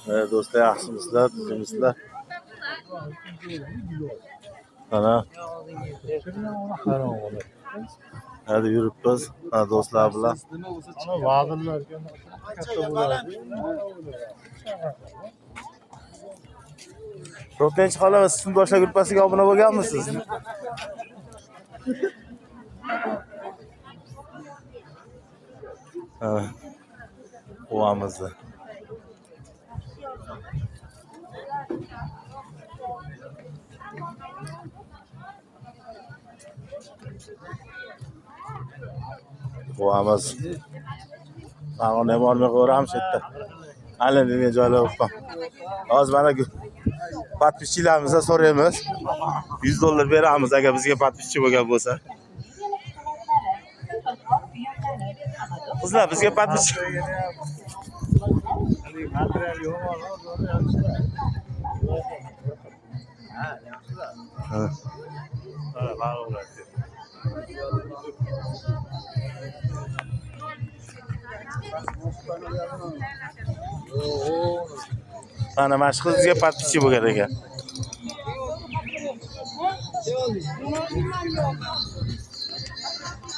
Do'stlar, yaxshimisizlar, tuzukmisizlar? Mana hadi yuribmiz mana do'stlar bilan. Ana vazirlar katta bo'ladi. To'rtinchi xola va Sinfdoshlar gruppasiga obuna bo'lganmisiz? Ha. Quvamizni. Quvamiz. Farg'onaga bormay qo'yamiz shu yerda. Hali degan joylar yo'q. Hozir mana подписчик larimizdan so'raymiz. $100 beramiz agar bizga подписчик bo'lgan bo'lsa. Qizlar bizga подписчик Material yo'q, ha, yaxshi. Ha. Ha, ma'lumot. Mana shu qiz bizga подписчик bo'lgan ekan.